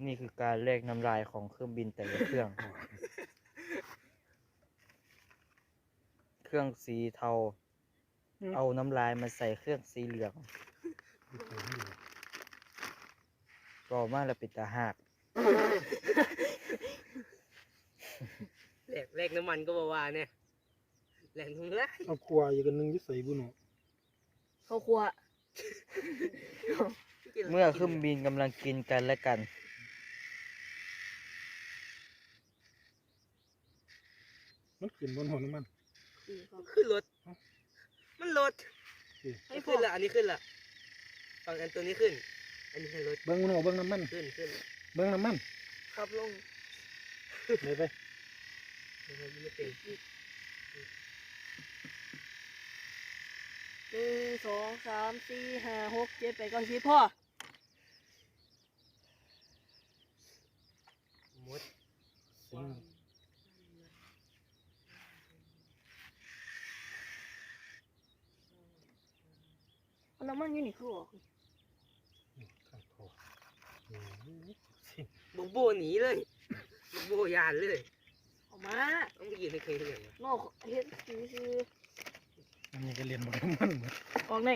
ນີ້ຄືການແລກນ້ຳລາຍຂອງເຄື່ອງບິນແຕ່ລະເຄື່ອງ. ເຄື່ອງສີເທົາ ອືມ ເອົານ້ຳລາຍມາໃສ່ເຄື່ອງສີເຫຼືອງ ກໍມາແລ້ວເປັນຕາຮາກ. ແລກ ແລກນ້ຳມັນກໍບໍ່ວ່າແນ່ ແລກນ້ຳລາຍ. ເອົາຂວາອີກອັນໜຶ່ງຢູ່ໃສບຸເນາະ? ເຂົ້າຄົວ. ເມື່ອເຄື່ອງບິນກຳລັງກິນກັນແລະກັນ ມັນຂຶ້ນບໍ່ ຫົວນ້ຳມັນ? ຂຶ້ນຄັບ ຂຶ້ນລົດ ຮະ ມັນລົດ. ອັນນີ້ຂຶ້ນລະ ອັນນີ້ຂຶ້ນລະ ຝັ່ງອັນຕົວນີ້ຂຶ້ນ ອັນນີ້ໃຫ້ລົດ. ເບິ່ງເນາະ ເບິ່ງນ້ຳມັນ ຂຶ້ນ ຂຶ້ນ ເບິ່ງນ້ຳມັນ ຂັບລົງ ໄປ ໄປ ໜຶ່ງ ສອງ ສາມ ສີ່ ຫ້າ ຫົກ ເຈັດ ແປດ ເກົ້າ ສິບ ພໍ. ໝົດ ເອົານ້ຳມັນຢູ່ນີ້ຄືອອກ ອືມ ຂ້າງຄໍ ອືມ ບັກໂບໜີເລີຍ ບັກໂບຢ້ານເລີຍ. ອອກມາ ເອົາ ມັນຢືນໃຫ້ເຄີຍເຫັນ ນອກເຫັນຊື່ໆ. ອັນນີ້ກໍເຫຼັ້ນບັກນ້ຳມັນເບິດ ອອກແນ່.